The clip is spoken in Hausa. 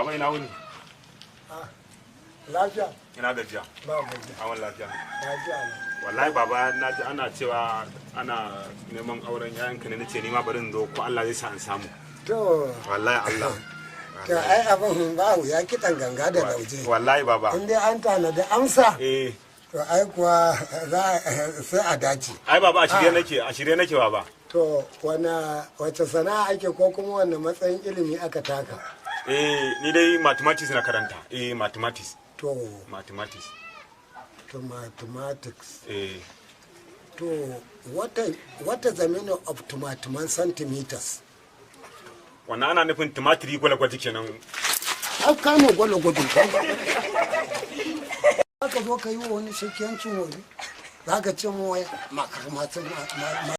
Baba, ina wuni? Lafiya. Ina gajiya? Ba gajiya. Awon lafiya? Lafiya ne. Wallahi baba, na ji ana cewa ana neman auren yayanka ne, nace ni ma bari in zo ko Allah zai sa in samu. To. Wallahi Allah. To, ai abin ba ya kiɗan ganga da lauje. Wallahi baba. In dai an tanadi amsa. Eh. To, ai kuwa za sai a dace. Ai baba, a shirye nake, a shirye nake baba. To, wana wace sana'a ake ko kuma wanne matsayin ilimi aka taka? Eh, ni dai mathematics na karanta. Eh, mathematics. To. Mathematics. To, mathematics. Eh. To, what is the meaning of tumatuman centimeters? Wannan ana nufin tumatiri gwalagwaji kenan. An kama gwalagwaji. Ka zo ka yi wa wani shakiyancin wani. Za ka ce mu wai makarmatun.